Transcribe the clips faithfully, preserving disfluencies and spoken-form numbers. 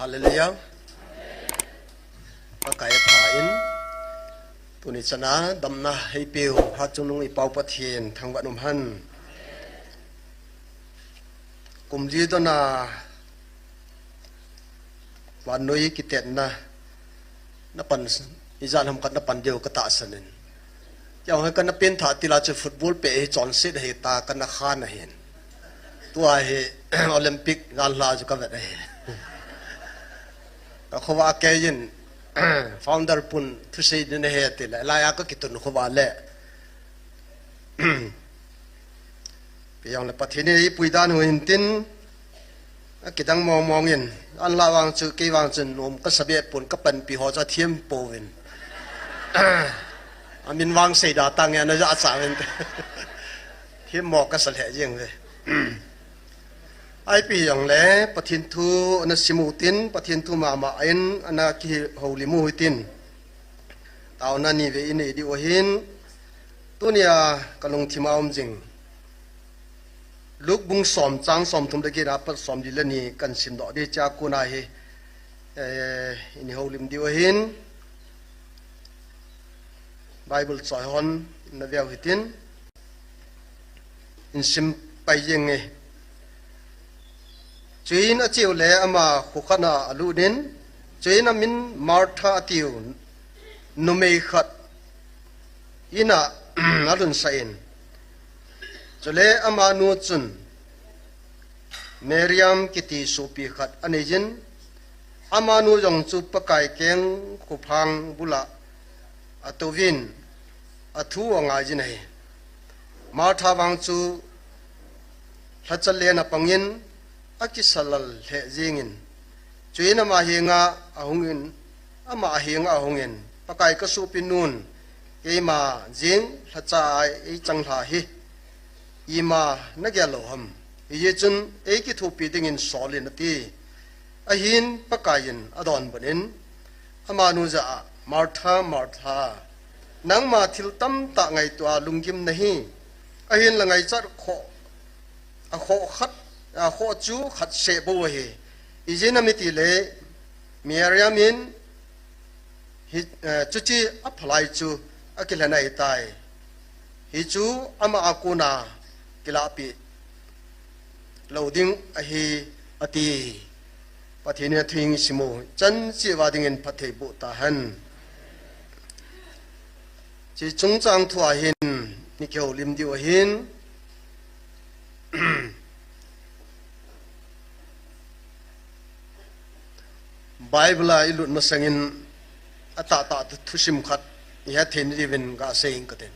Hallelujah. Pakai pha in. Tuni chana damna heipeu ha chungnung i Pau Pathen thangvah in umhen. Kum li dona vannoi kitetna na pan, ijat ham khat na pan diu ka tahsan in. Keiho hi kana pengthah til a chu football pet hi chonset hi ta kana khan ahin. Tua hi Olympic jan lha chu ka vet ahi. Ka khovah kei in founder pun thusei ding ahi tile, lai a ka kitun khovah le. Kei jong le Pathen in eipui dan u hin tin, akidang mong mong in, an la vang chu, kei vang chun, nom ka sa be pon ka panpi ho chu athem pouvin. Amin vang sei da tang e, ana ja cha vin. Themmo ka sa lheh jeng ve. Ipi jong le, Pathen thu ana sim u tin, Pathen thu mama in, ana kihoulim u hitin. Taona ni ve i nei diu ahin, tunia ka lungthim a um jing. Luke bung som chang somthum le get apat somli le ni kan simdoh ding chia kona hi, eh, i nei houlim diu ahin. Bible choi hon na veu hitin. In sim pai jeng e. Chuin acheu le ama kho khat a alut in, chuin amin Martha atiu numei khat in a alhun sah in. Chule amanu chun Miriam kiti sopi khat anei jin, amanu jong chu Pakai keng khophang bula atouvin athu angai jin ahi. Martha vang chu lhacha len a pangin akisalal lheh jingin, chuin ama henga ahungin, ama henga ahungin, Pakai ka sopi nun, keima jing lhacha a ei chang lha hi, ima na gel lou ham? Hijeh chun ei kithopi dingin sol in ati. Ahin Pakai in adonbut in, amanu jah a, Martha, Martha, nangma thil tamtah ngaito a lunggim nahi, ahinla ngaichat khoh, akhoh khat, akhoh chu khat seh bou ahi. Ijeh inem itile, Miriam in hi, eh, chuche aphalai chu akilhen ahitai. Hichu ama a kona kilahpeh lou ding ahi, ati. Pathen in athu isim u chan cheh uva dingin phatthei boh tahen. Hiche chungchang thu a hin i kihoulim diu ahin. Bible a ilut masangin atahtah thusim khat ihet thei diuvin gasei inge katin.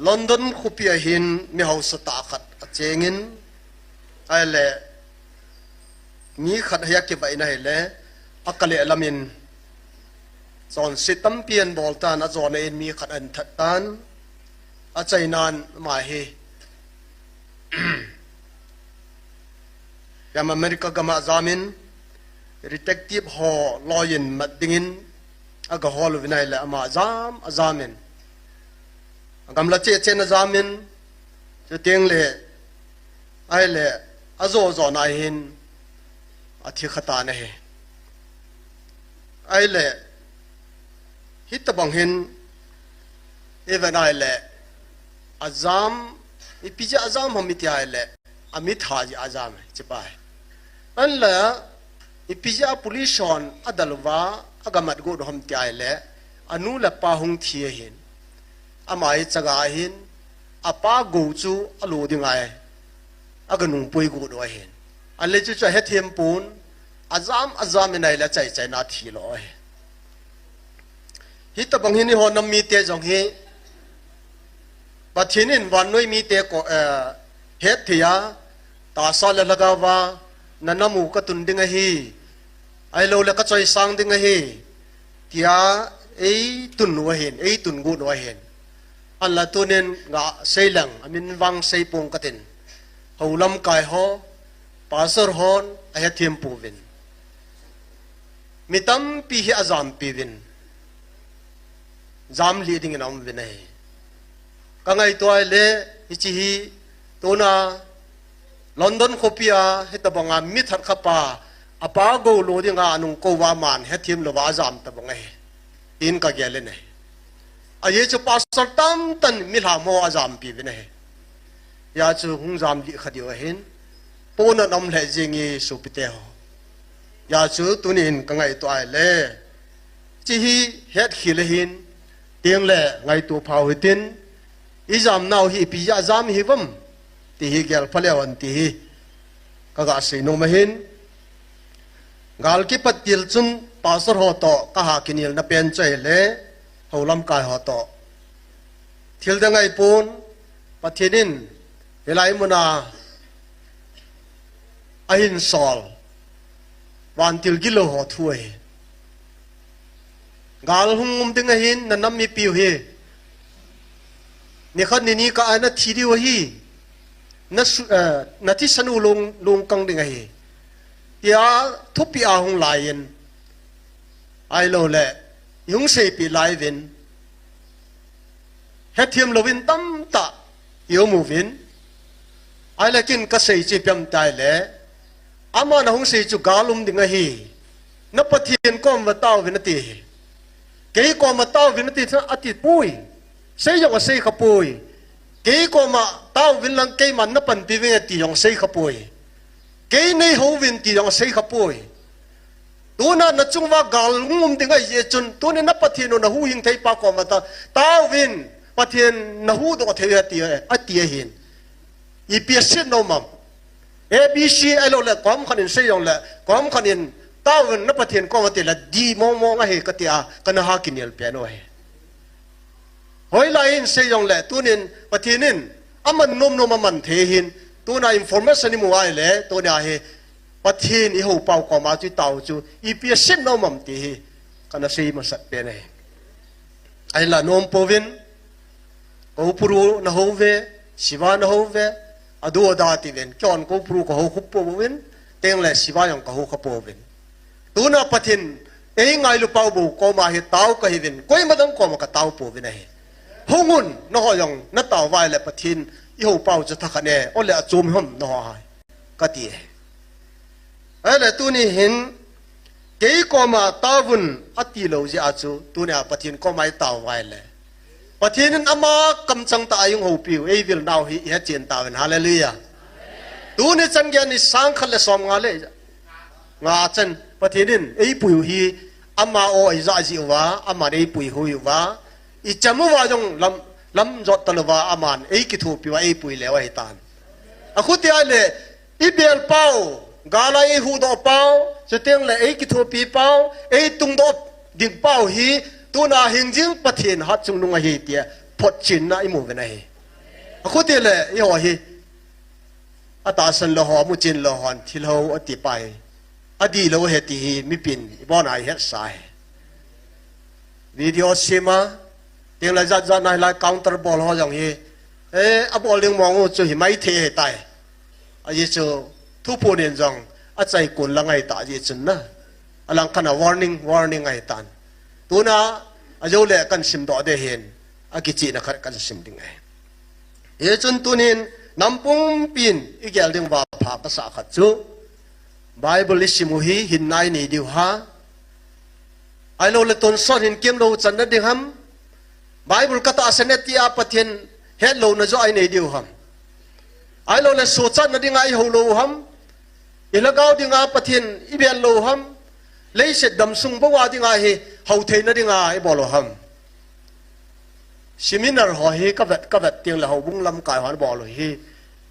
London khopi a hin mi haosa tah khat achengin, ahile mi khat hi akivah in ahile, akale lamin chonset tampi anabol tan, ajona in mi khat ahin that tan, achainan ama hi Yam America gam a ajamin, detective ho loi in mat dingin agahol uvin ahile ama ajam, ajamin. Agamla cheh cheh in ajamin, chuteng le, ahile, ajo jona hin, athi kha tan ahi. Ahile, hitobang hin, ivet ahile, ajam, ipi jeh a ajam ham iti ahile, amit ha jeh a ajam e, hichepa hi. Ahinla, ipi jeh a police hon adel uva, agamat got u ham ti ahile, anu le apa hung thi ahin. Ama hi chaga ahin, apa gou chu alo ding ahi, aganungpui got u ahin. Ahile chuchu ahethem pon, ajam, ajam in ahile achai chai in athi lou ahi. Hitobang hin eiho nam mite jong hi, Pathen in vannoi mite ko, eh, hetthei a, tahsa le lhagao a, nanam u katun ding ahi, ahilouleh kachoisang ding ahi, tia eitun u ahin, eitun got u ahin. Ahinla tunin gasei leng, amin vang sei ponge katin. Hou lamkai ho, pastor hon, ahethem pouvin. Mi tampi hi ajampi uvin. Jamlih dingin aum uvin ahi. Kangaito ahile, hiche hi, tuna, London khopia hitabanga mi thatkhat pa, apa gou lo dinga anung kouva aman hethem louva ajam tabang ahi, tin kagel in ahi. Ajeh chu pastor tamtah in mi lham ho ajampi uvin ahi. Hijeh chun hung jamlih kha diu ahin, pona nom lheh jenge sopite ho. Hijeh chun tunin kangaito ahile, hiche hi hetkhel ahin, tengle ngaito phau hitin, ijamnau hi ipi jeh a jam ihiuvem, ti hi gel pha leu hen ti hi kaga seinom ahin. Gal kipat til chun pastor ho toh kaha kinelna pen chu ahile, houlamkai ho toh thil dang ahipon, Pathen in hilai muna ahinsol vantil gilou ho thu ahi. Gal hung um ding ahin, nanam mipiu hi nikhat nini kah a nathi diu ahi, nasu-, eh, nathisanu long, longkang ding ahi, tia thupeh a hung laiyin, ahiloule ihung seipeh laiuvin, hethem louvin tamtah ium uvin. Ahile ken kasei chu ipi ham itile, aman ahung sei chu gal um ding ahi, na Pathen koma taovin ati. Kei koma taovin ati, atipoi. Sei jong asei khapoi. Kei koma taovin lang keiman napanpi vinge ti jong asei khapoi. Kei neihouvin ti jong asei khapoi. Tuna nachunguva gal hung um ding ahijeh chun, tunin na Pathen u nahuhhing theipa koma ta, taovin, Pathen nahuhdoh thei ati, ati ahin. Ipi asetnom am? A B C ahiloule komkhat in sei jongle, komkhat in taovin na Pathen koma tile D mongmong ahi katia, kana ha kinel pen u ahi. Hoilai in sei jongle, tunin Pathen in aman nomnom aman thei ahin, tuna information imu ahile, tunia hi Pathen ihou pau koma chu itao chu ipi asetnom am ti hi kana sei masat pen ahi. Ahinla nompouvin, Koupuru nahouve, Siva nahouve, adu ada tiuvin, keihon Koupuru kahou khapouvin, tengle Siva jong kahou khapouvin. Tuna Pathen eingailu pau bou koma hi tao kahiuvin, koima dang koma katao pouvin ahi. Hungun, nangho jong natao uva ahile Pathen ihou pau chu thakhat e, ole achom ham nangho hai, kati e. Ahile tuni hin, kei koma taovun atilou jeh a chu, tunia Pathen koma itao uva ahile, Pathen in ama kamchang tah a eihung houpiu, eivilnau hi ihetchen tauvin, hallelujah. Tuni chan geiya ni sangkhat le somnga le nga chan Pathen in eipuiu hi, ama o ijah jeh uva, aman eipuihoi uva, icham uva jong lam, lam jot talouva, aman eikithopiuva, eipui leu ahitan. Akhuti ahile, ibel pau, gal a eihuhdoh pau, chutengle eikithopi pau, eitungdoh ding pau hi, tuna hingjing Pathen hatchungnung ahi tia photchenna imuvin ahi. Akhutile, eiho hi, atahsan lou ho, amuchen lou hon thilhou atipa hi, adihlou ahi ti hi mipin ibona ihetsah e. Video sema, tengle jatjat nahilai counter bol ho jong hi, eh, abol ding mong u chu himaithei ahitai. Ajeh chu thuphon in jong achaikon lang ahitah jeh chun na, alangkhat a warning, warning ahitan. Tuna ajoule kahin simdoh ding ahin, akichehna khat kahin sim ding ahi. Hichun tunin, nampumpi in igel dinguva pha kasah khat chu, Bible isimu hi hinna inei diu ham, ahiloule tonsot hinkemlou channa ding ham, Bible katahsan e tia Pathen hetlouna joh a inei diu ham, ahiloule sochatna dinga ihoulou u ham, ilhagao dinga Pathen ibel lou u ham, leiset damsung bou a dinga hi houtheina dinga ibol u ham. Seminar ho hi kavet, kavet tengle houbung lamkai hon bol u hi,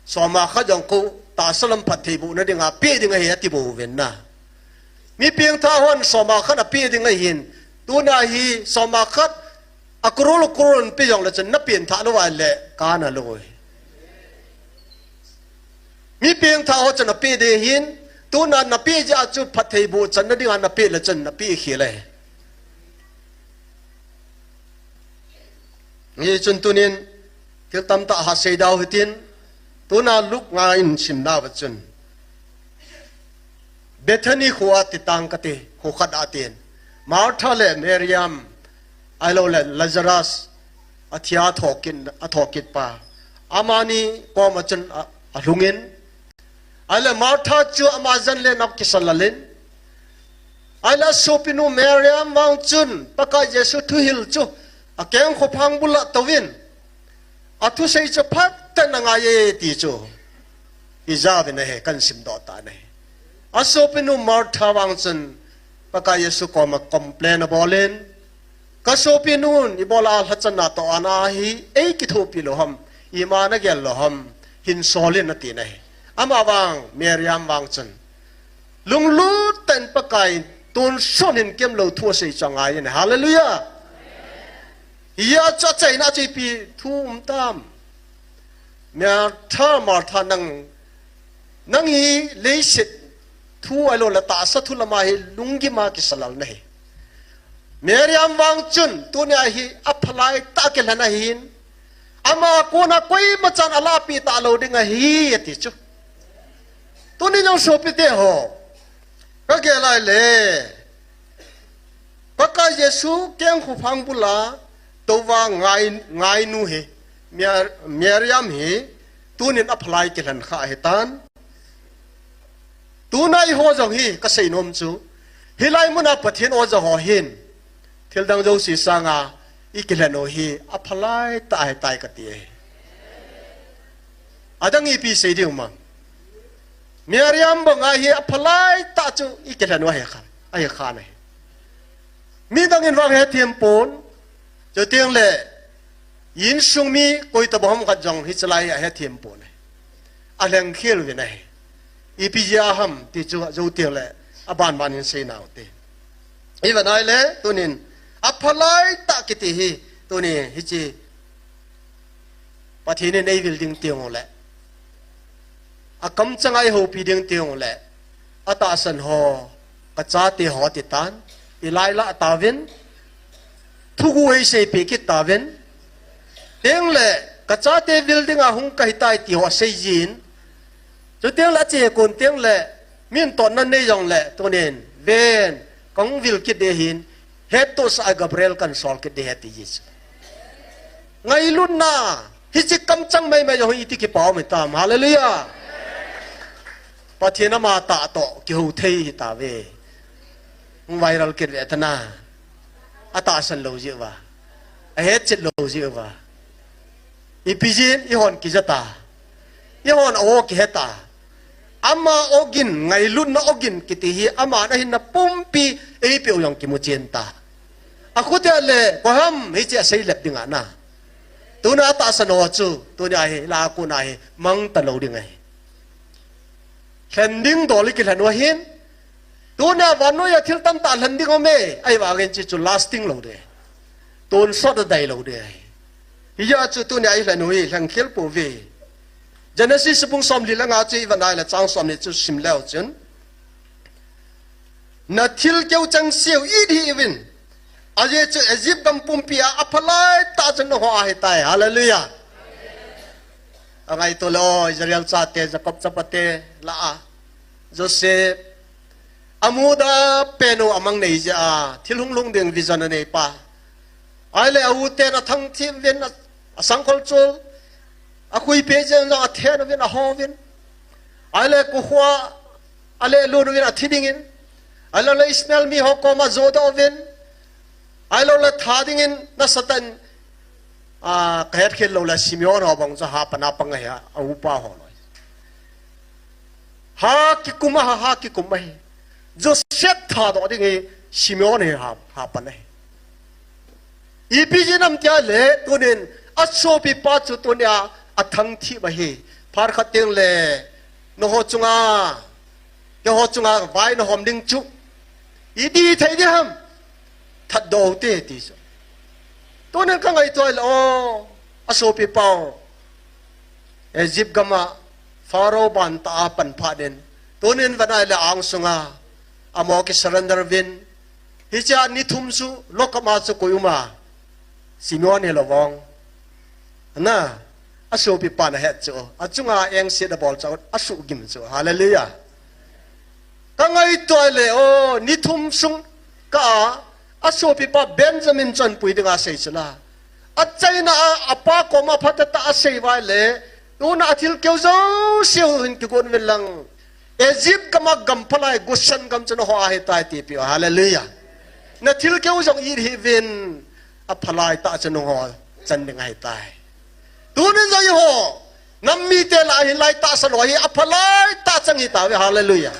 soma khat jong kou tahsa lam phattheibohna dinga peh ding ahi atibou uvin na. Mi pengthah hon soma khat apeh ding ahin, tuna hi soma khat a crore crore in pe jongle chun napengthah lou ahile kana lou hi. Mi pengthah ho chun apeh ding ahin, tuna napeh jeh a chu phattheiboh channa dinga napeh le chun napeh khel ahi. Hichun tunin, thil tamtah hasei dau hitin, tuna Luke nga in simnauva chun, Bethany kho a titang kati, kho khat a tin, Martha le Mariam, ahiloule Lazarus, athia athokit, athokit pa, amani koma chun a, alhungin, Ahile Martha chu ama jen le nau kisalal in. Ahile asopinu Mariam vang chun Pakai Jesu thuhil chu akeng khophang bula touvin, athusei chu phatah in angai e ti chu ijauvin ahi, kahin simdoh tan ahi. Asopinu Martha vang chun Pakai Jesu koma complain abol in, kasopinun ibola lhachanna toh ana hi eikithopi lou ham, ima nagel lou ham, hin sol in ati ahi. Ama vang, Mariam vang chun lunglut tah in Pakai tonsot hin kemlou thu asei chu angai in ahi. Hallelujah. Hia chu achaina chu ipi thu um tam. Martha, Martha, nang, nang hi leiset thu ahilou le tahsa thu lama hi lunggim a kisalal nahi. Mariam vang chun tunia hi aphalai tah kilhen ahin, ama kona koimachan alahpeh talou ding ahi ati chu. Tuni jong sopite ho, kagel a ahile Pakai Jesu keng khophang bula touva ngai, ngainu hi, Mar-, Mariam hi tunin aphalai kilhen kha ahitan. Tuna eiho jong hi kasei nom chu, hilai muna Pathen o ja ho hin thildang jouse sanga ikilhen u hi aphalai tah ahitai kati ahi. Adang ipi sei ding um am? Mariam banga hi aphalai tah chu ikilhen u ahi kha, ahi kha ahi. Midang in vang hethem pon, chuteng le insung mi koitobang ham khat jong hichelai hi ahethem pon ahi. Alhengkhel uvin ahi. Ipi jeh a ham ti chu jou teng le aban ban in sei nau te. Ivet a ahile tunin aphalai tah kiti hi tuni hiche Pathen in eivil ding teng u le, akamchang a eihoupi ding teng u le, atahsan ho, kachate ho ati tan, ilailah tauvin, thugu eiseipeh kit tauvin, teng le kachate vil dinga hung kahitai ti ho asei jin, chuteng le ache kon teng le, min totna nei jong le, tunin, ven, kahung vil kit ding ahin, hettohsah a Gabriel kahin sol kit ding ahi ati ji chu. Ngailutna, hiche kamchang maimai jong hi iti kipa um hitam. Hallelujah. Pathen ama tah toh kihou thei hitauve. Hung viral kit ve tana. Atahsan lou jeh uva, ahetchet lou jeh uva, ipi jeh in eihon kija ta, eihon o kihe ta. Ama ogin, ngailutna ogin kiti hi aman ahinna pumpi eipeh u jong kimu chen ta. Akhutia le, koi ham hiche asei lep ding ana. Tuna atahsan ho chu tunia hi, la kona hi mang talou ding ahi. Lhen ding dol ikilhen u ahin, tunia vannoiya thil tamtah lhen ding aume, ahivangin hiche chu lasting lou ding, tonsot a dai lou ding ahi. Hijeh a chu tunia ilhen u hi lhengkhel pouve. Genesis bung somli le nga chu ivet a ahile chang somni chu sim leu chun, nathilkeu changseh u it hih uvin, ajeh chu Egypt gam pumpia aphalai tah chu nangho ahitai. Hallelujah. Angaito le o, Israel chate, Jacob chapate lah a, Joseph, amuda pen u amang nei jeh a, thil hunglhung ding vision aneipa. Ahile a u ten athangthip uvin, a, asangkhol chol, akhuipeh jeng jong athen uvin, aho uvin. Ahile kokhuh a alehlun uvin athi dingin. Ahilou le Ishmael mi ho koma ajodoh uvin. Ahilou le tha dingin nasatah in, a, kahetkhel lou le Simeon ho bang chu hapan a pang ahi, a upa ho loi. Ha kikum a, ha, ha kikum ahi. Joseph thadoh ding hi Simeon hi ha, hapan ahi. Ipi jeh ham tia le, tunin asopipa chu tunia athangthip ahi. Phat khat teng le, nangho chunga, keiho chunga vai nahom ding chu, idih thei ding ham? Thatdoh u hite, ti chu. Tunin kangaito le o, asopipa o, Egypt gam a Pharaoh ban tah a pan phat in, tunin vet a ahile angsunga amaho kisurrender uvin, hichea ni thum chu lockup a chu koi um a, Simeon hilou vang. Na, asopipan ahet chu, achunga engset abol chu, asuhgim chu. Hallelujah. Kangaito le o, ni thum sung kah a, asopipa Benjamin chu ahin pui dinga asei chu la. Achaina a, apa koma phatah tah a asei uva ahile, tuna athilkeu jouse u hin kigon uvin lang, Egypt gam a gam phalai Goshen gam chu nangho ahitai ti pi. Hallelujah. Na thil keu jong it hih uvin, aphalai tah chu nangho chan ding ahitai. Tunin jong eiho nam mite lah a hilai tahsa lou hi aphalai tah chang hitauve. Hallelujah.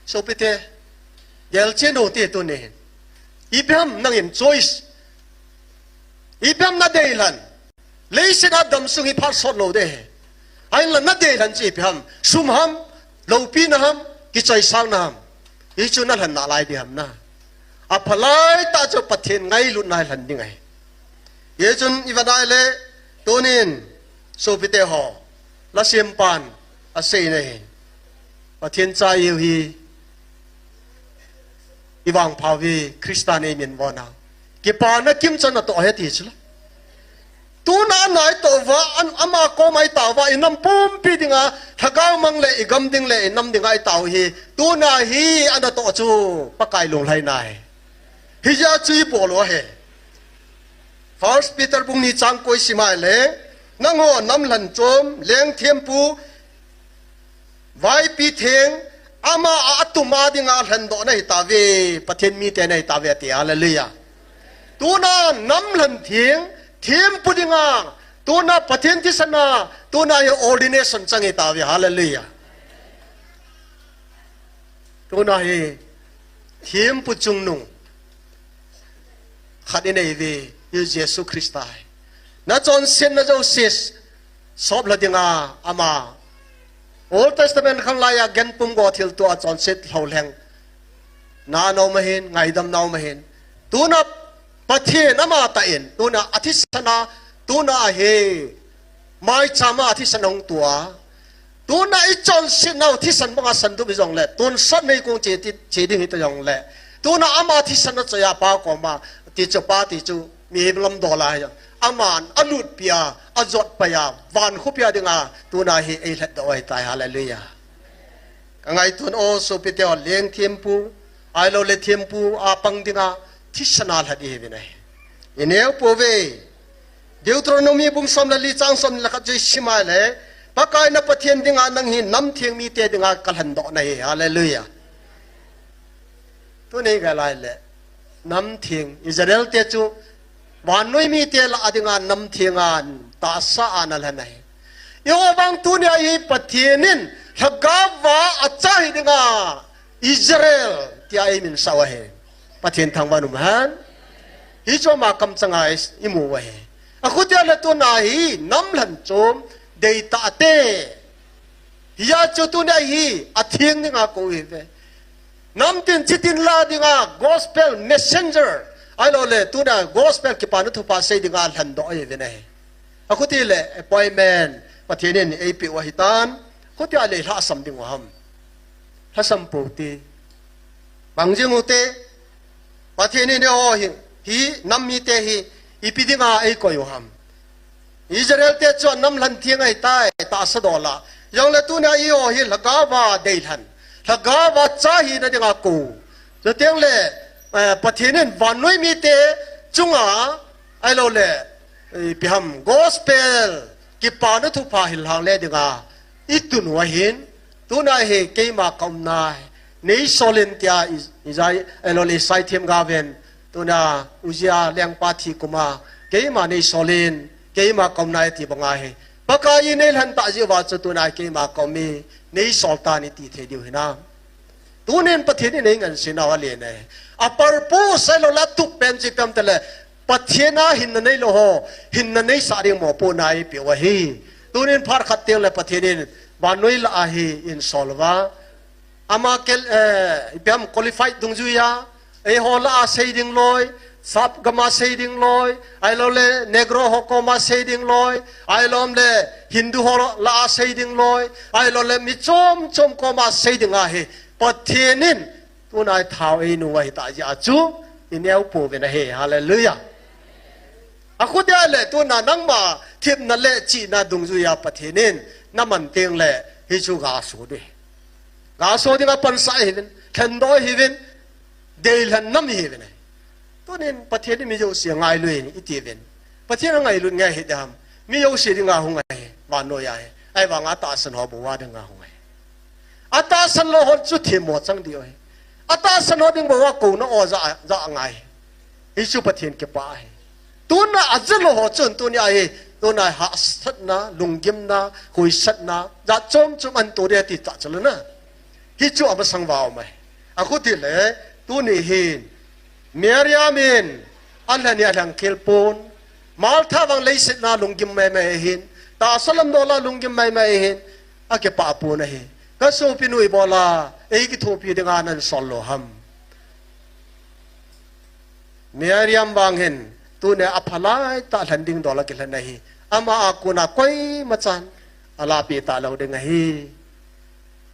Sopite, gelchen u hite tunin. Ipi ham nangin choice, ipi ham nadei lhan. Leiset a damsung hi phat sot lou ding ahi. Ahinla nadei lhan chu ipi ham? Sum ham, loupina ham, kichoisangna ham? Hichu nalhen nalai ding ham na? Aphalai tah chu Pathen ngailutna hi lhen ding ahi. Hichun iva nai le, tunin, sopite ho, lasempan asei na hi. Pathen cha ihiu hi, ivangpha uve, Christa nei min vona. Kipana kimchan natoh ahi ti chu la. Tuna natoh uva, an, ama koma itao uva, inam pumpi dinga, lhagao mang le, igam ding le, inam dinga itao hi. Tuna hi, anatoh chu, Pakai lunglhaina ahi. Hijeh chun ibol u ahi. First Peter bung ni chang ko isim a le, nangho nam lhen chom, leng thempu, vaipi theng, ama a atum a dinga lhendoh nahitauve, Pathen mite nahitauve ati, hallelujah. Tuna nam lhen theng, thempu dinga, tuna Pathen thisana, tuna hi ordination chang hitauve, hallelujah. Tuna hi thempu chungnung khat inei uve, hichu Jesu Christa ahi. Nachonsetna jouse sop lha dinga ama Old Testament khanglai a genpum go thilto a chonset lhoulheng na aum ahin, ngaidam na aum ahin. Tuna Pathen ama tah in, tuna athisana, tuna ahi, maicham a athisana hung tua. Tuna ichonsetnau thisan banga sandup hijongle, tonsot nei kong che ti, che ding hita jongle, tuna ama thisan achoi a Pa koma, ti chu Pa ti chu mihem lamdol ahi. Aman alutpi a, ajotpai a, van khopi a dinga, tuna hi eilhatdoh u ahitai, hallelujah. Ka ngaitun o sopite ho, leng thempu, ahilou le thempu a pang dinga, thisan a lhat ihiuvin ahi. Ineo pouve. Deuteronomy bung som le li chang som ni le khat chu isim a le, Pakai na Pathen dinga nang hi nam theng mite dinga kalhendoh nahi. Hallelujah. Tuni iga nai le, nam theng Israel te chu vannoi mite lah a dinga nam theng a tahsa a analhen ahi. Eiho vang tunia hi Pathen in lhagao va acha hi dinga Israel tia eimin sah u ahi. Pathen thangvah in umhen. Hichu ama kamchanga i, imu u ahi. Akhutia le tuna hi nam lhen chom deitah te. Hijeh chun tunia hi atheng dinga kou ihiuve. Namtin chitin lah dinga gospel messenger, ahilou le tuna gospel kipana thupha sei dinga lhendoh ihiuvin ahi. Akhuti le appointment Pathen in eipeh u ahitan. Khutia le lhasam ding u ham? Lhasam pou te. Bang jing u te. Pathen in eiho hi, hi nam mite hi ipi dinga eikoi u ham? Israel te chu nam lhen theng ahitai, tahsa dol a. Jongle tunia eiho hi lhagao va deilhen, lhagao va cha hina dinga kou. Chuteng le, eh, Pathen in vannoi mite chunga, ahilou le, eh, ipi ham, gospel kipana thupha hil hang le dinga itun u ahin. Tuna hi keima kaumna hi neisol in tia i, Isai, ahilou le Isai themgaoven. Tuna Uzia lengpa thi kuma keima neisol in, keima kaumna hi ti banga hi. Pakai in eilhen tah jeh uva chu tuna keima kaum in neisol tan iti thei diu hinam? Tunin Pathen in eingansena u alen ahi. A purpose ahilou le atup pen chu ipi ham itile, Pathen a hinna neilou ho hinna neisah ding mopohna eipeh u ahi. Tunin phat khat teng le Pathen in vannoi lah a hi einsol uva, ama kel, eh, ipi ham, qualified dungjuia, eiho lah a sei ding loi, Sap gam a sei ding loi, ahilou le Negro ho koma sei ding loi, ahilou le Hindu ho lah a sei ding loi, ahilou le mi chom chom koma sei ding ahi. Pathen in tuna hi thao einu ahitah jeh a chu ineo pouvin ahi. Hallelujah. Akhutia le tuna nangma thepna le chihna dungjuia Pathen in naman teng le hichu gaso ding. Gaso dinga pansah ihiuvin, lhendoh ihiuvin, deilhen nam ihiuvin ahi. Tunin Pathen in mi jouse angailui itiuvin. Pathen angailut nge hi dam? Mi jouse dinga hung ahi, vannoi a hi. Ahivanga atahsan ho bou a dinga hung ahi. Atahsan lou ho chu themmo chang diu ahi. Atahsan ho ding bou a kouna o ja, ja ngai. Hichu Pathen kipah ahi. Tuna aja lou ho chun tunia hi, tuna hahsatna, lunggimna, huisatna, jat chom chom ahin to ding ahi ti tah chu lana. Hichu amasang uva um ahi. Akhuti le, tuni hin, Miriam in, alhen hi alhangkhel pon, Martha vang leiset a lunggim maimai ahin, tahsa lam dol a lunggim maimai ahin, akipah pon ahi. Ka sopinu ibola, ei kithopi dinga nahin sol lou ham. Miriam vang hin, tunia aphalai tah lhen ding dol a kilhen ahi. Ama a kona koimachan, alahpeh talou ding ahi.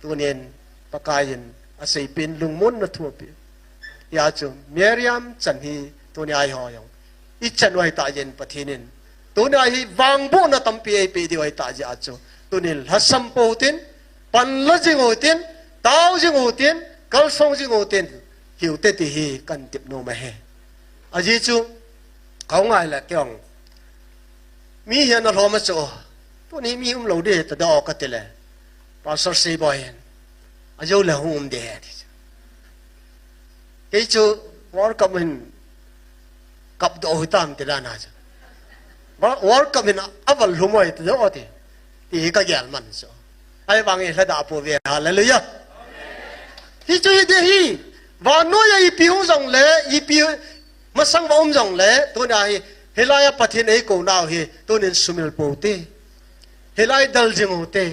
Tunin, Pakai in, aseipeh in lungmonna thu apeh. Hijeh chun, Miriam chan hi, tunia eiho jong ichan u ahi tah jeh in Pathen in. Tunia hi vangbohna tampi eipeh diu ahi tah jeh chun. Tunin, lhasam pou tin, panla jing u tin, tao jing u tin, kalsong jing u tin, hiu te ti hi kahin tep nom ahi. Ajeh chu, kau ngai le kei jong. Mi hin alhom a chu. Tuni mi umlou ding ahi ta da o kati le. Pastor Seiboi hin. Ajou le hung um ding ahi ti chu. Kei chu World Cup hin kap doh u hitam ti dan a chu. Wa-, World Cup hin aval lhum u ahi ta da o ti. Ti hi kagel man chu. Ahivangin lhadah pouve, hallelujah. Hichu hi ding ahi. Vannoi a ipi hung jong le, ipi masang uva um jong le, tunia hi, hilai a Pathen eikou nau hi, tunin sumil pou te. Hilai dal jing u te.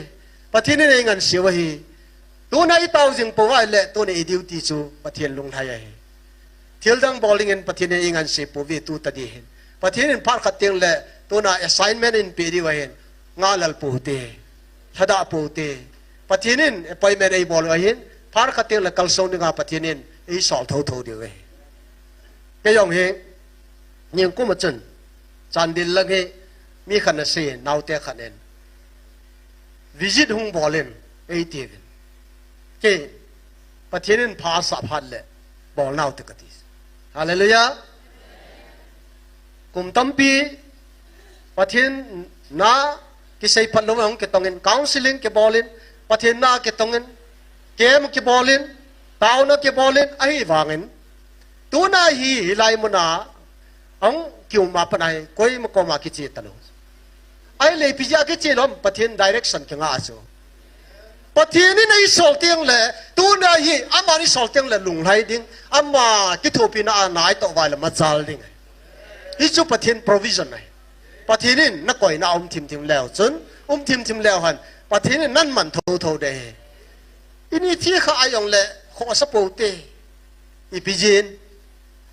Pathen in eingansei u ahi. Tuna itao jing pou ahile, tuni i duty chu Pathen lunglhai ahi. Thil dang bol dingin Pathen in eingansei pouve tu tadi hin. Pathen in phat khat teng le, tuna assignment eipeh diu ahin. Ngahlel pou te. Lhadah pou te. Pathen in appointment eibol u ahin. Phat khat teng le kalsong dinga Pathen in eisol thotho diu ahi. Kei jong hi, ningkum a chun, Chandel lang hi, mi khat in asei, naote khat in. Visit hung bol in, eiti uvin. Kei, Pathen in pha asah phat le, bol nau te kati. Hallelujah. Kum tampi, Pathen na kisei phat lou hung kitong in, counseling kibol in, Pathen na kitong in, camp kibol in, taona kibol in, ahivangin. Tuna hi, hilai mun a, ahung kium a pat a hi, koima koma kiche talou. Ahile ipi jeh a kiche lou ham, Pathen direction kinga a chu. Pathen in eisol teng le, tuna hi, aman eisol teng le lunglhai ding, ama kithopina a na eitoh uva le machal ding. Hichu Pathen provision ahi. Pathen in nakoina a um thim thim leu chun, um thim thim leu hen, Pathen in nahin man thotho ding ahi. Ini thi kha a jong le, khohsa pou te. Ipi jeh in.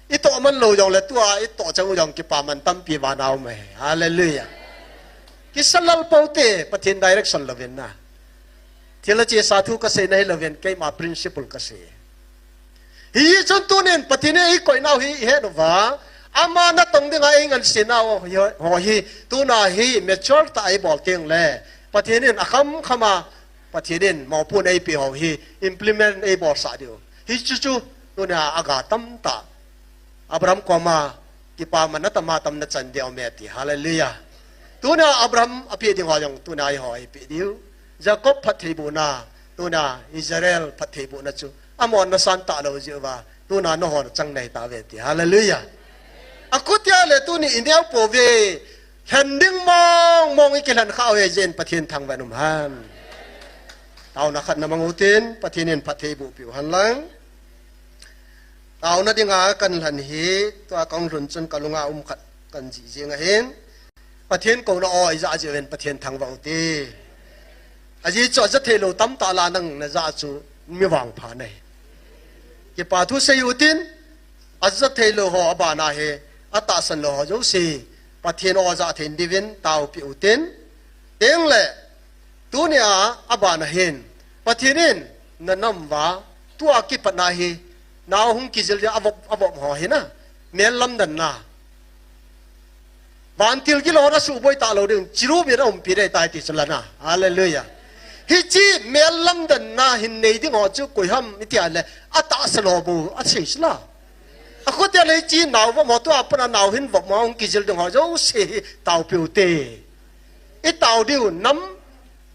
Itoh man lou jong le tua, itoh chang u jong kipaman tampi vana um ahi. Hallelujah. Kisa lal pou te, Pathen direction louvin na. Thil a chesa thu kasei na hilouvin, keima principle kasei. Hichun tunin Pathen in eikoi nau hi ihet uva, ama natong dinga eingansei nau ho hi, tuna hi mature tah a eibol teng le, Pathen in akham kham a, Pathen in mopohna eipeh ho hi implement eibolsah diu. Hichu chu, tuna aga tamtah. Abraham koma, kipaman atam atam nachan diu me ti. Hallelujah. Tuna Abraham apeh ding ho jong, tuna eiho eipeh diu. Jacob phattheibohna, tuna Israel phattheibohna chu. Amon nasan talou jeh uva, tuna nahon chang nai tauve ti. Hallelujah. Akhutia le tuni ineo pouve, lhen ding mong mong ikilhen khah u ahi jeh in Pathen thangvah in um hen. Taona khat namang utin, Pathen in phattheiboh peh u hen lang. Taona dinga kahin lhen hi, tua kahung lhun chun kalunga um khat kahin jih jing ahin. Pathen kouna o ija jeh uvin Pathen thangvah u te. Ajeh chu aja theilou tamtah lah a nang naja chu mi vangpha nahi. Kipa thu sei utin, aja theilou ho abana hi, atahsan lou ho jouse, Pathen o ja thei diuvin taopeh utin, teng le, tunia abana hin, Pathen in nanam uva, tua kipatna hi, nao hung kijil dia avop, avop ho hi na, mel lamdanna. Vantil gilou na suboi talou ding, cherubim aumpi ding tai ti chu lana. Hallelujah. Hiche mel lamdanna hin nei ding ho chu koi ham iti a le, atahsa lou bou, asei sila. Akhutia le hiche nao vop ho tua pat a nao hin vop ho hung kijil ding ho jouse hi taopeh u te. Itao diu nam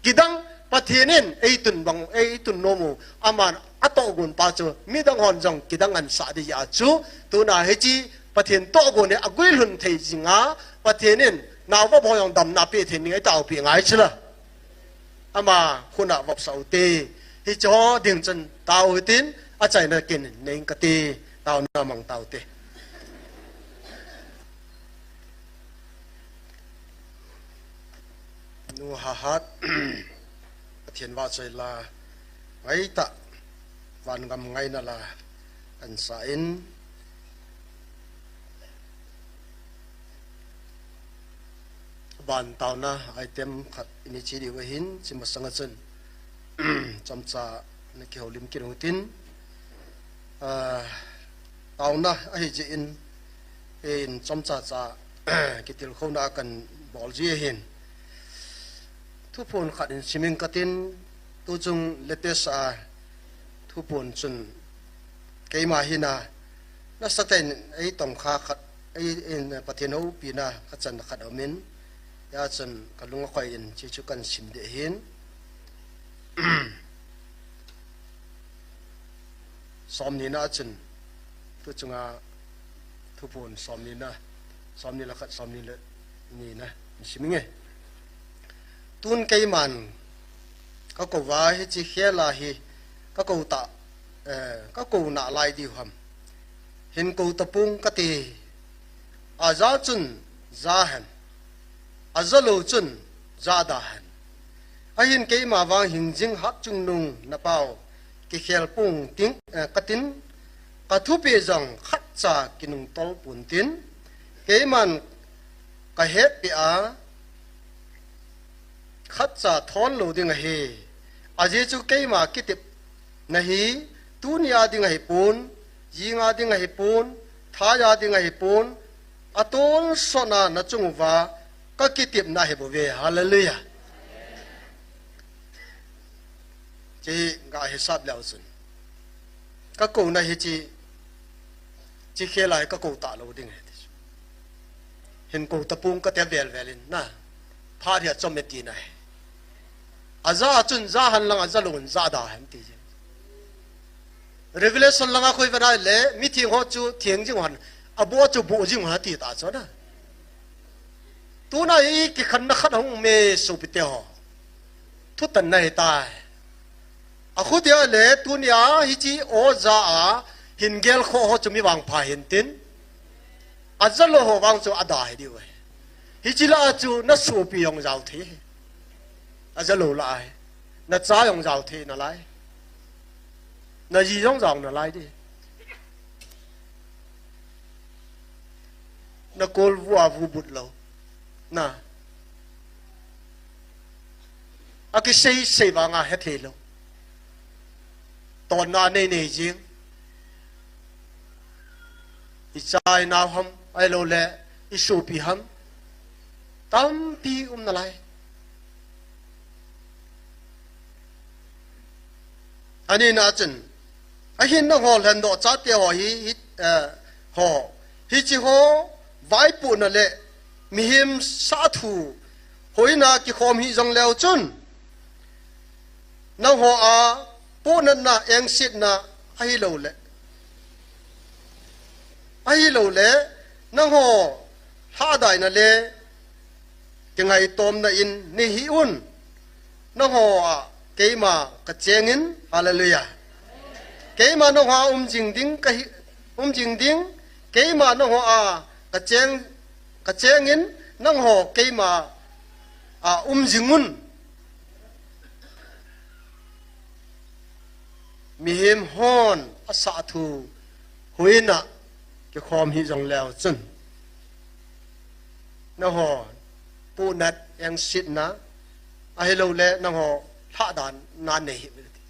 Kidang Pathen in eitun bang, eitun nom u, aman atohgon pa chu midang hon jong kidang ahin sah ding jeh a chu, tuna hiche Pathen tohgon hi aguilhun thei jing a, Pathen in naovop ho jong damna apeh thei ding ahi, taopeh ngai chula. Ama khut a vopsah u te. Hiche ho ding chun tao hitin, achaina kin nei inge kati, taona mang tao te. Nu Hahat, Pathen vahchoi la, ngaitah, vangam ngaina la, kahin sa in, van taona item khat ini che diu ahin, hiche masang a chun, chomcha na kihoulim kit u hitin, ah, taona ahi jeh in, in chomcha cha, kitilkhouna kahin bol ji ahin. Thuphon khat in sim inge katin, tuchung latest a thuphon chun keima hina, nasatah in eitongkha khat, ei, in Pathen houpina achan khat aum in, hijeh chun kalung akhoi in hiche chu kahin sim ding ahin. Somni na a chun, tuchunga thuphon somni na, somni le khat, somni le ni na, sim inge. Tun keiman kakou va hiche khel a hi kakou ta, eh, kakou nalai diu ham. Hin kou tapong kati, aja chun ja hen, aja lou chun ja da hen. Ahin keima vang hingjing hat chungnung na pao kikhel pong ting, eh, katin, kathupeh jong khatcha kinungtol pon tin, keiman kahetpeh a, khatcha thon lou ding ahi. Ajeh chu keima kitepna hi, tuni a ding ahipon, jing a ding ahipon, thai a ding ahipon, atonsot a nachung uva kakitepna ahibouve. Hallelujah. Hiche hi gahisap leu chun, kakouna hiche, hiche khel a hi kakou talou ding ahi ti chu. Hin kou tapong kati vel vel in na, phat hi achom e tina ahi. Aja a chun ja hen lang, aja lou chun ja da hen ti jeng. Revelation langa khu ivet a le, mitheng ho chu theng jing hen, aboh chu boh jing hen ati ta chu na. Tuna hi kikhenna khat ahung um e sopite ho. Thutanna ahitai. Akhutia le tunia hiche o ja a hin gelkhoh ho chu mi vangpha hintin, aja lou ho vang chu ada hi diu ahi. Hiche lah a chu nasopi jong jao thei. Aja lou lah ahi. Nacha jong jao thei nalai. Naji jong jao nalai di. Nakol vu a vu but lou. Na. Akisei sei vanga hethei lou. Tonna nei nei jing. Icha inao ham, ahilouleh isopi ham. Tampi um nalai. Anina chun, ahin nangho lhendoh chate ho hi, hi, eh, ho, hiche ho vaipohna le mihem sahthu hoina kikhom hih jongleu chun, nangho a pohnatna, engsetna ahilouleh, ahilouleh, nangho lhahdaina le kingaitomna in neihih un. Nangho a keima kachengin, hallelujah. Keima nangho a um jing ding kahi, um jing ding, keima nangho a kacheng, kachengin, nangho keima a um jing un. Mihem hon asahthu hoina kikhom hih jongleu chun, nangho pohnat engsetna ahilouleh nangho lhahdanna neihih uvin ati.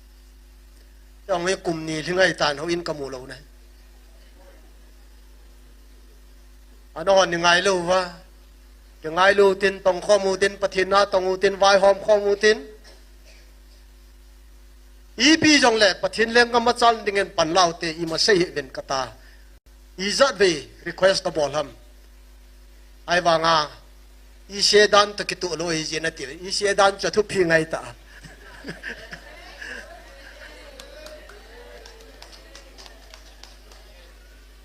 Jong hi kum ni lhingai tan houin kamu lou na. Anahon neingai lou uva. Neingai lou utin, tongkhom utin, Pathen na tong utin, vaihom khom utin. Ipi jongleh Pathen lenggam machal dingin panla ute, ima sei hih uvin kata. Ijat vei request kabol ham. Ahivanga Ise dan toh kitoh lou ahi jeh in ati. Ise dan chu athupi ngai ta.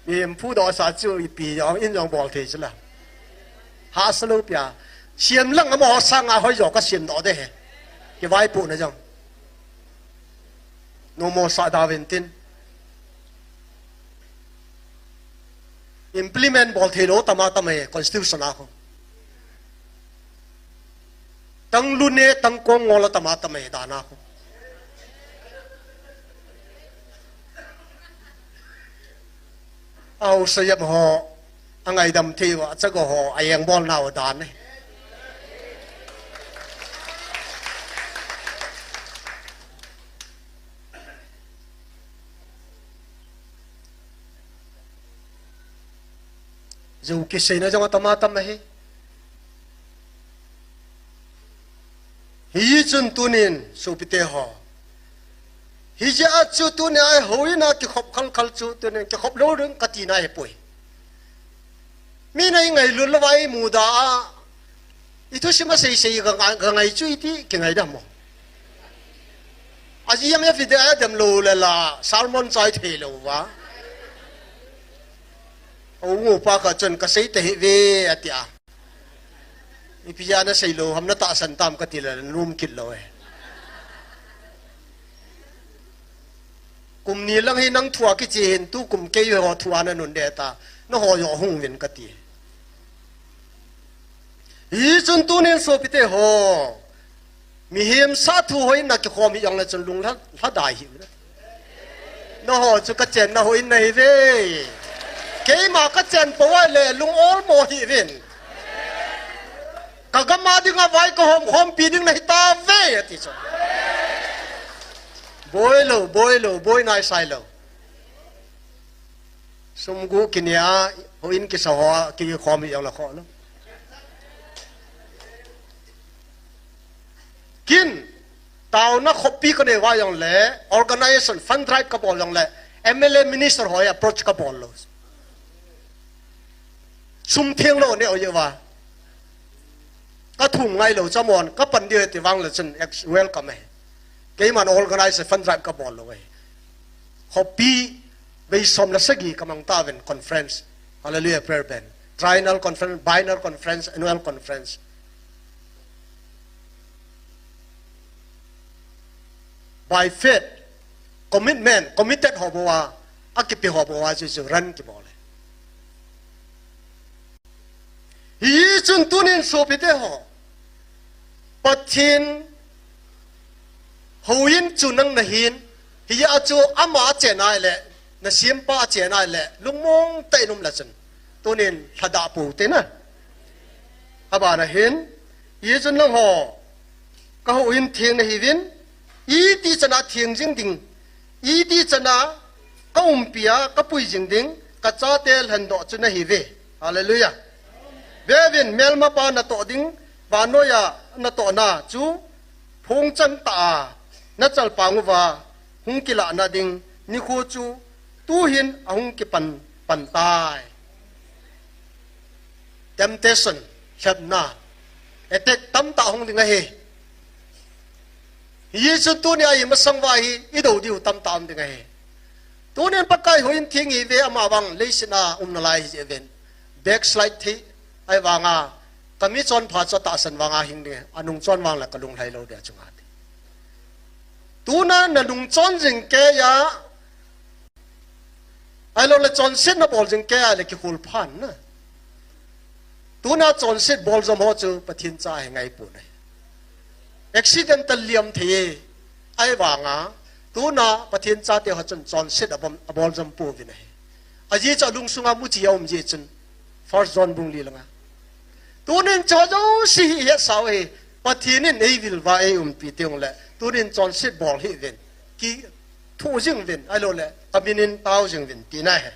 Mihem phudoh sa chu ipi jong in jong bol thei chu la. Hahsa lou pi a. Siam lang amaho sanga hoi jo ka siam doh de he. Kivaipohna jong. Nommo sah da uvin tin. Implement bol thei lou tam atam e, constitution a khu. Tang lun e, tang kong ngol a tam atam e, dan a khu. Ahaosa jep ho, angaidam thei uva, achago ho, aeng bol nau dan e. Jou kiseina jong atam atam ahi. Hichun tunin, sopite ho. Hijeh a chu tunia houin a kikhop khalkhal chu tunin, kikhop lou ding kati na ahipoi. Min a ingailut louva imuda a, ithusim a seisei ka ngai, ka ngai chu iti kingaidam mo. Aji jong afi de a dem lou le la, sermon chai thei lou va. Hou upa khat chun kasei tahih ve atia. Ipi jeh a nasei lou ham, natahsan tam kati le, nanom kit lou e. Kum ni lang hi nang thua kiche hin, tukum keiho thua nanun de ta, naho jo hung uvin kati. Hichun tunin sopite ho, mihem sa thu houin a kikhom hi jongle chun lung lha, lhadai hih uvin. Naho chu kachenna houin nahi ve. Keima kachen pou a le lung olmo hih uvin. Kagam a dinga vai kahom khompi ding nahi tauve, ati chu. Boi lou, boi lou, boi nai sai lou. Sum guh kinia, houin kisa ho a, kikhom hi jongle khoh lou. Kin, taona khopi kanei uva jongle, organization, fund drive kabol jongle, M L A minister ho approach kabol lou. Sum theng lou neo jeh uva. Kathum ngai lou, chamon, kapan diu ti vang le chun, ex-, welcome e. Keiman organize fund drive kabol lou e. Khopi, vei som le sagi kamang tauvin conference. Hallelujah Prayer Band. Triennial conference, biennial conference, annual conference. By faith, commitment, committed ho bou a, akipe ho bou a, chu chu run kibol e. Hichun tunin sopite ho, Pathen houin chu nang nahin, hijeh a chu ama achen ahile, nasempa achen ahile, lungmong tah in um le chun, tunin lhadah pou te na. Abana hin, hichun nangho, kahouin theng nahiuvin, iti chana theng jing ding, iti chana kaumpi a kapui jing ding, kachate lhendoh chu nahiuve. Hallelujah. Veuvin, melmapa natoh ding, vannoiya natohna chu phungchang tah a nachalpang uva hung kilahna ding nikho chu tuhin ahung kipan pan tai. Temptation, lhepna, attack tamtah hung ding ahi. Hichu tunia imasang uva hi idou diu tamtah um ding ahi. Tunin Pakai houin theng ihiuve, amavang leiset a um nalai hijeh uvin. Backslide thei, ahivanga, kami chonpha chu atahsan vanga hing ding, anung chon vang le kalunglhai lou ding achunga ti. Tuna nanung chon jing keiya, ahilou le chonset nabol jing keiya le kihol phan na. Tuna chonset bol jom ho chu Pathen cha ahi ngaipon ahi. Accidental liam thei e, ahivanga, tuna Pathen chate ho chun chonset abom, abol jom pouvin ahi. Ajeh chu alungsunga muchi aum jeh chun, First John bung li langa. Tunin chuho jouse hi hetsau hi, Pathen in eivil uva eiumpi teng le, tunin chonset bol hih uvin, kithoh jing uvin, ahilou le, amin in tao jing uvin, tina ahi.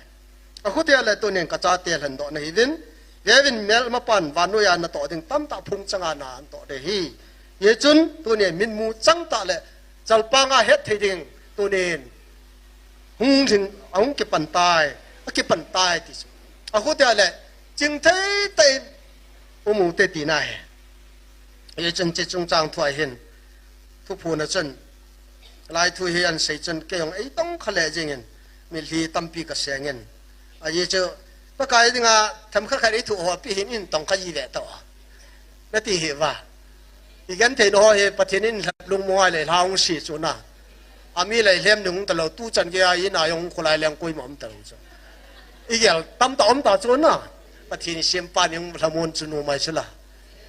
Akhutia le tunin kachate lhendoh nahiuvin, veuvin melmapan vannoiya natoh ding tamtah phungchanga natoh ding ahi. Hichun tunin mitmu changtah le, chalpanga hetthei ding, tunin hung jing, ahung kipan tai, akipan tai ti chu. Akhutia le, chingthei tah in um ute tina ahi. Hichun hiche chungchang thu ahin, thuphon a chun, lai thu hi ahin sei chun kei jong eitong kha lheh jengin, mitlhi tampi kasengin. Ajeh chu, Pakai dinga themkhat khat eithoh ho pi hin in tong kha ji ve tao. Nati hih uva. Igenthei nau ho hi Pathen in lungmong a lei lha hung si chu na. Ami lei lhem ding hung talou, tuchan gei a ina jong hung kholai leng koima um talou chu. Igel tamtah um ta chu na. Pathen isempa ni hung lhamon chu nomai chu la.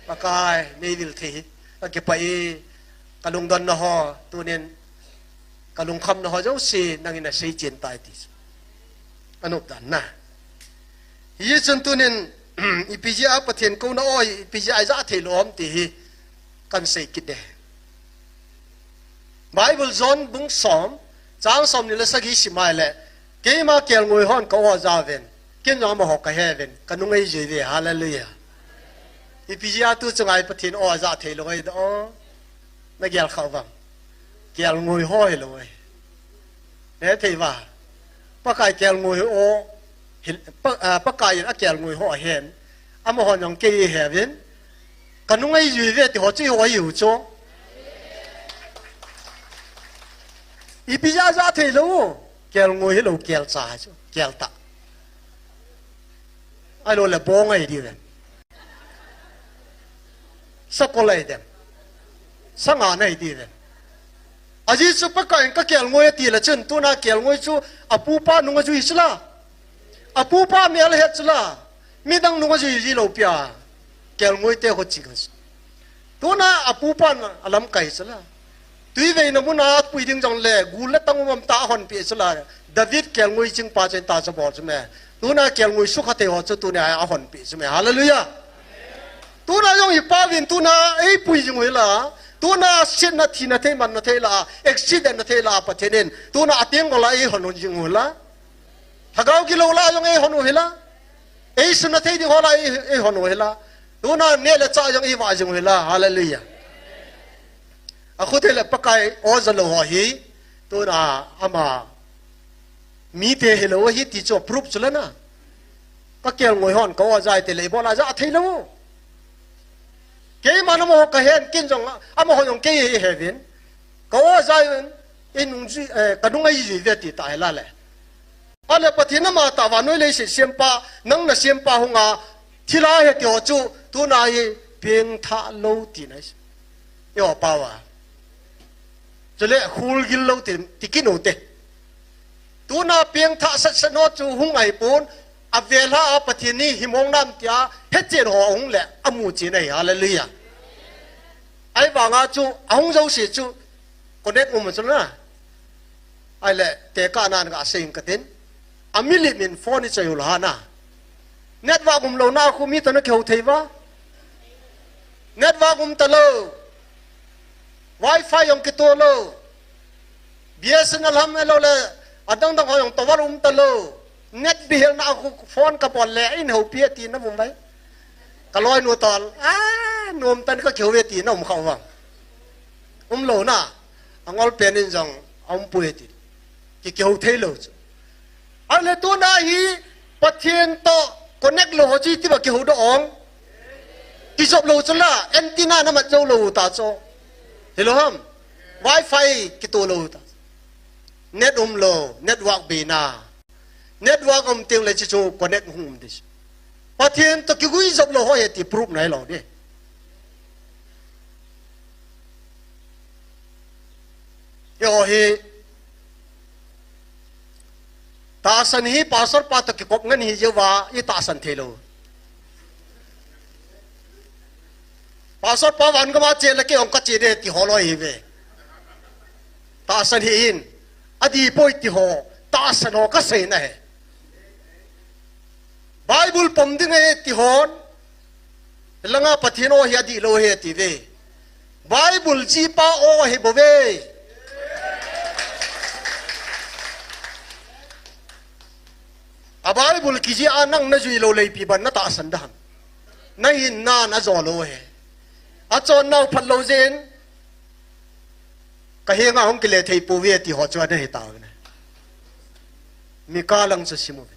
Pakai, nei vil thei hi. Kakipah e, kalungdon nau ho, tunin, kalungkham nau ho jouse, nangin nasei chen tai ti chu. Anop dan na. Hichun tunin, ipi jeh a Pathen kouna o, ipi jeh a ijah thei lou ham ti hi, kahin sei kit e. Bible John bung som, chang somni le sagi sim a ahile, keima kelngoi hon ka o aja uvin, ken jong amaho kahe uvin, kanung eijui uve, hallelujah. Ipi jeh a tu chunga hi Pathen o ajah thei lou ahi da o, nagel kha uvem. Kelngoi ho hilou ahi. Nehthei uva. Pakai kelngoi ho, hi, pa, a, Pakai in akelngoi ho ahen. Amahon jong kei eihe uvin. Kanung eijui uve ti ho chu eiho ahiu chu. Ipi jeh a ajah thei lou. Kelngoi hilou, kelcha chu. Keltah. Ahilou le bong ahi diu ve. Sakol ahi dem. Sanga nahi diu ve. Ajeh chu Pakai in kakelngoi ati le chun tuna kelngoi chu apupa nung ajui chu la. Apupa mel ahet chu la. Midang nung ajui ji lou pia. Kelngoi te ho ching chu. Tuna apupa na alamkai chu la. Tui veina muna pui ding jongle, gul le tang um um tah a ahonpeh chu la. David kelngoi chingpa chu hita chu bol chu me. Tuna kelngoi sukha thei ho chu tuni a ahonpeh chu me. Hallelujah. Tuna jong ipa uvin tuna eipui jing u hila. Tuna sitna thina thei manna thei la. Accident na thei la Pathen in. Tuna atenggol a eihon jing u hila. Lhagao gilou la jong eihon u hila. Eisuna thei ding ho la ei, eihon u hila. Tuna neh le chah jong eivah jing u hila. Hallelujah. Akhu thei le Pakai o jalou ho hi. Tuna ama mite hilou ahi ti chu proof chu la na. Kakelngoi hon ka o ajai te le ibol a ajah thei lou. Keiman amaho kahen ken jong amaho jong kei eihe uvin. Ka o ajai uvin. Inung jui, eh, kanung eijui uve ti ta hila le. Ahile Pathen amatah vannoi leiset sempa, nang nasempa hunga, thilha ahi ti ho chu, tuna hi pengthah lou tina ahi. Eiho pao a. Chule khulgil lou ti, ti kit u te. Tuna pengthah sat sat ho chu hung ahipon, avel a Pathen hi himong nam tia, hetchen ho ahung le, amu chen ahi, hallelujah. Ahivanga chu, ahung jouse chu, connect um chu na. Ahile, tekah nan gasei ing katin. Amilim in phone ichoi u lha na. Network umlouna khu mi toh nakihou thei uva. Network um talou. Wi-Fi jong kitoh lou. BSNL ham hilou le, adang dang ho jong tower um talou. Net bihelna khu phone kabol le, eihoupi e ti na um vai. Kaloinu toh, a, nom tan kakihou e ti na um kha uva. Umlouna, angol pen in jong, aumpoi ti. Ki, kihou thei lou chu. Ahile tuna hi, Pathen toh connect lou ho chu iti ba kihou doh ong. Kijop lou chu la, antenna namat jou lou ta chu. Hilou ham. Wi-Fi kitoh lou ta. Net umlou, network beina. Network um teng le chu chu connect hung um ding. Pathen toh kiguijop lou ho ahi ti proof nai lou ding. Eiho hi, tahsan hi pastor pa toh kikop ngen hi jeh uva, itahsan thei lou. Pastor pa van gam a che le kei jong kache ding ti ho loi hi ve. Tahsan hi in, adih poi ti ho, tahsan ho kasei na ahi. Bible pom ding ahi ti hon, langa Pathen o hi adih lou ahi ti ve. Bible jihpa o ahi bou ve. A Bible kijih a nang najui lou le ipi ban natahsan ding ham. Nahinna najo lou ahi. Achon nau phat lou jeh in, kahenga hung kile thei pouve ti ho chu ana hita uve. Mika lang chu sim uve.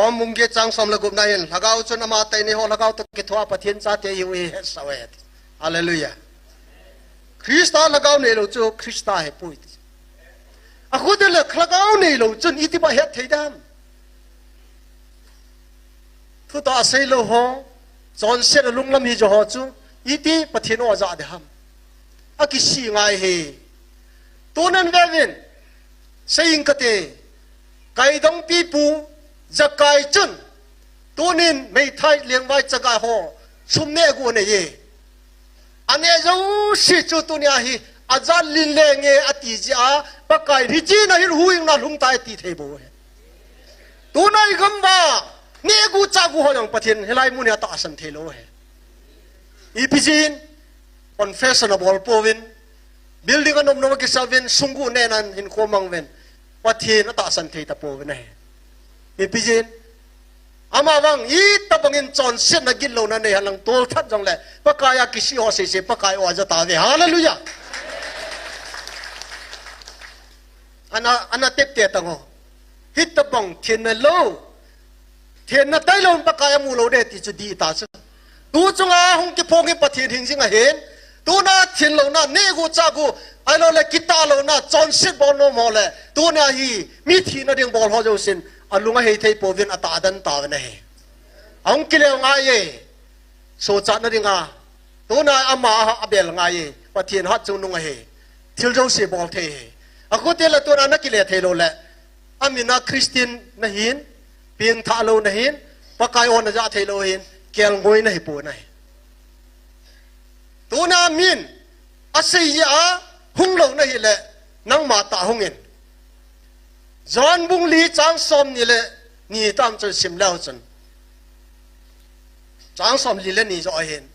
Rom bung get chang som le gup na hin, Lhagao chun ama tainei ho Lhagao toh kithoa Pathen chate ihiu ihet sah uve. Hallelujah. Christa Lhagao neilou chu Christa ahipoi ti. Akhu teng le Lhagao neilou chun iti ba het thei dem? Thutah seilou ho, chonset a lunglam hi jo ho chu, iti Pathen o aja de ham? Akisih ngai hi. Tunin veuvin, sei ing kate, Kaidongpi pu, Zakai chun, tunin meithai lengvai chaga ho, sum neh gu anei e. Aneh jouse chu tunia hi, ajat lin lenge ati jeh a, Pakai hiche na hin huhhingna lhung tai ati thei bou ahi. Tuna igam uva, neh gu chah gu ho jong Pathen hilai mun hi atahsan thei lou ahi. Ipi jeh in, confession abol pouvin, building anom nom a kisa uvin, sum gu neh nan hinkho mang uvin, Pathen atahsan thei tapouvin ahi. Ipi jeh in, Ama vang, itobang in chonsetna gitlouna nei henlang tolthat jongle, Pakai a kisih ho sese, Pakai o aja tauve. Hallelujah. Ana, ana tepte tang o. Hitobang thenna lou. Thenna tailou in Pakai amu lou ding ti chu dih ta chu. Tu chunga hung kiphong in Pathen hing jing ahin. Tuna thenlouna, neh gu chah gu, ahilouleh kitahlouna, chonset bol nom ho le, tuna hi, mi thina ding bol ho jousen, alung ahei thei pouvin atahdan tauvin ahi. Ahung kile ngai e, sochatna dinga, tuna ama abel ngai e, Pathen hatchungnung ahi, thil jouse bol thei ahi. Akhu teng le tuna nakile thei lou le, amin a Christian nahin, pengthah lou nahin, Pakai o naja thei lou hin, kelngoi nahi pon ahi. Tuna min, asei jeh a, hung lou nahile, nangma tah hung in. John bung li chang som ni le ni tam chun sim leu chun. Chang som li le ni jo ahin.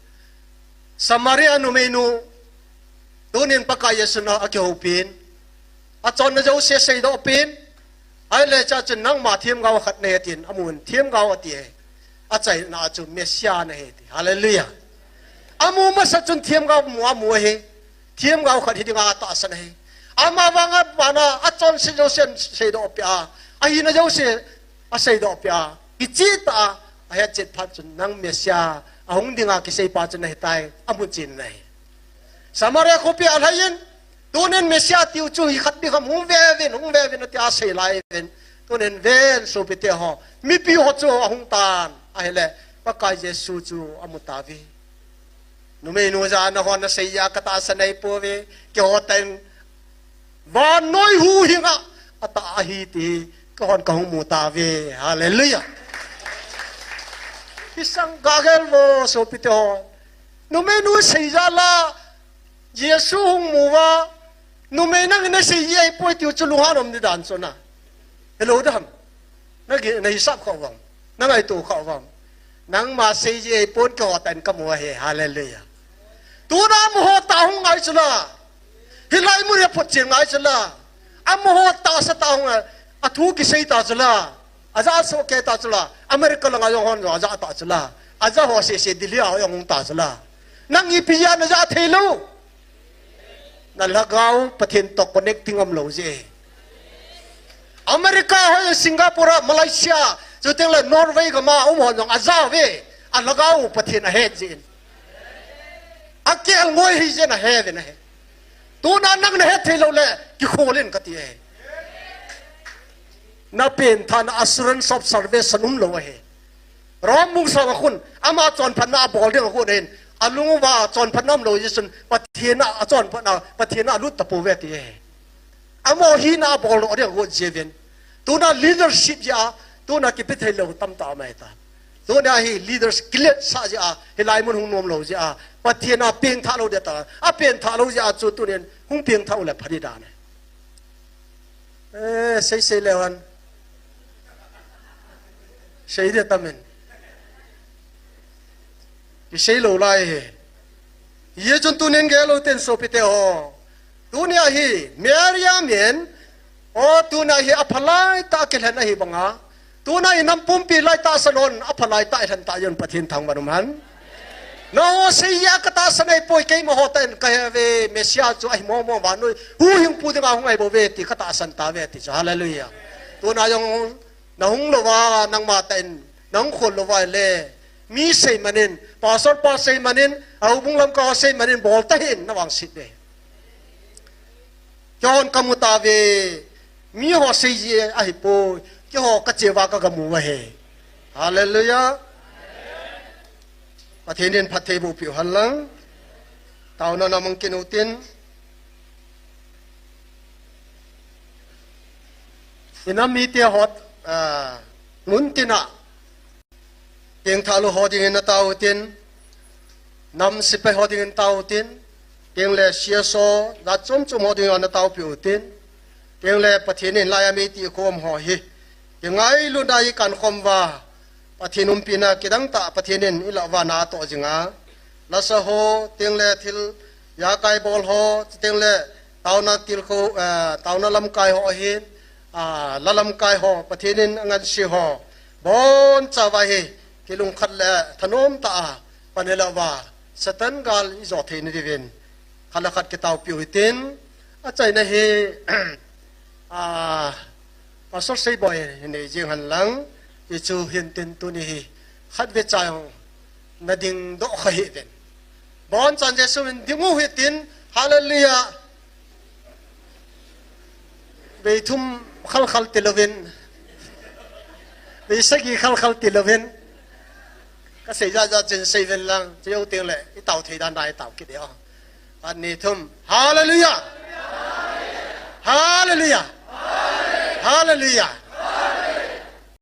Samaria numeinu, tunin Pakai Jesun akihoupin. Achonna jouse seidoh pin. Ahile chua chun nangma themgao khat nahi tin, amun themgao ati e. Achaina chu Messiah nahi ti. Hallelujah. Amu masa chun themgao mu amu ahi. Themgao khat hi dinga atahsan ahi. Ama vanga bana achonse jouse seidoh peh a. Ahina jouse aseidoh peh a. Kicheh tah a. Ahetchet phat chun nang Messiah. Ahung dinga kiseipa chu nahitai. Amu chen ahi. Samaria khopi alhai in, tunin Messiah tiu chu hi khat ding ham hung veuvin, hung veuvin atia asei lai uvin. Tunin ven sopite ho, mipi ho chu ahung tan, ahile, Pakai Jesu chu amu tauve. Numeinu jana hon asei a katahsan ahipouve, keiho tah in, vannoi huhhing a, atah ahi ti, keihon kahung mu tauve. Hallelujah. Hisang gagel vo sopite ho. Numeinu sei jal a, Jesu hung mu uva, numei nangin nasei ji ahipoi tiu chu lunghan um ding dan chu na. Hello dam. Nagi, nahisap kha uvem. Nangaito kha uvem. Nangma sei ji ahipon keiho tah in kamu ahi. Hallelujah. Tuna amaho tah hung ngai chu la. Hilai mun hi aphotchen ngai chu la. Amaho tahsa tah hung a, athu kisei ta chu la. Aja soh kei ta chu la, America langa jong hon jong aja ta chu la, aja ho sese Delhi a jong hung ta chu la. Nang ipi jeh a naja thei lou? Na lhagao Pathen toh connecting um lou jeh. America ho, Singapore, Malaysia, chuteng le Norway gam a um hon jong aja uve, alhagao Pathen ahet jeh in. Akelngoi ahi jeh in ahe uve nahi. Tuna nang nahet thei lou le, kikhol in kati e. Na pengthahna assurance of salvation um lou ahi. Rom bung som a khun, ama chonphatna abol ding a khun ahin, alung uva chonphatna um lou jeh chun, Pathen a, achonphatna, Pathen a alut tapouve ati ahi. Amaho hina abol doh ding a khun jeh uvin. Tuna leadership jeh a, tuna kipe thei lou tamtah um ahitai. Tuna hi leaders kiletsah jeh a, hilai mun hung nom lou jeh a, Pathen a pengthah lou ding ta, apengthah lou jeh a chu tunin hung pengthah u le pha ding dan ahi. Eh, sei sei leu hen. Sei ding tam in. Kisei lou lai hi. Hijeh chun tunin gel lou ten sopite ho. Tunia hi, Mary a min, o tunia hi aphalai tah kilhen ahi banga. Tuna inam pumpi lai tahsan un, aphalai tah ilhen tah jeh un Pathen thangvah um hen. Nangho sei a katahsan ahipoi, keima ho tah in kahe uve, Messiah chu ahi mong mong vannoi huhhingpu dinga hung ahi bouve ti katahsan tauve ti chu. Hallelujah. Tuna jong Nahung louva, nangma tah in nahung khol louva le, mi sei manin, pastor pa sei manin, a houbung lamkai sei manin, bol tahih in navangset ding. Keihon kamu tauve, miho sei ji ahipoi, keiho kache uva kagamu u ahi. Hallelujah. Pathen in phatthei boh peh u hen lang. Taona na mang kit u tin. Inam mite ho, ah, mun tina. Tengthah lou ho dingin natao u tin. Nam sepai ho dingin tao u tin. Tengle C S O, jat chom chom ho dingin natao peh u tin. Tengle Pathen in laiya mi ti khom ho hi. Kingailutna ikan khom uva. Pathen umpina kidang tah Pathen in ilah uva natoh jing a. Lasa ho, tengle thil, jakai bol ho, tengle taona tilkhou, eh, taona lamkai ho ahin, ah, la lamkai ho, Pathen in angansei ho. Boncha uva hi, kilungkhat le thanom tah a, pan ilah uva, Satan gal ijou theina diuvin. Khat le khat kitao peh u hitin, achaina hi, ah, Pastor Seiboi hi nei jing hen lang, hichu hin tin tuni hi, khatvei cha jong nading doh kha hih uvin. Bonchan Jesu in ding u hitin, hallelujah. Vei thum khalkhal tilouvin, vei sagi khalkhal tilouvin, kasei jat jat chin sei uvin lang, chujou tengle, itao thei dan dan itao kit ding o. Khat, ni, thum. Hallelujah. Hallelujah. Hallelujah.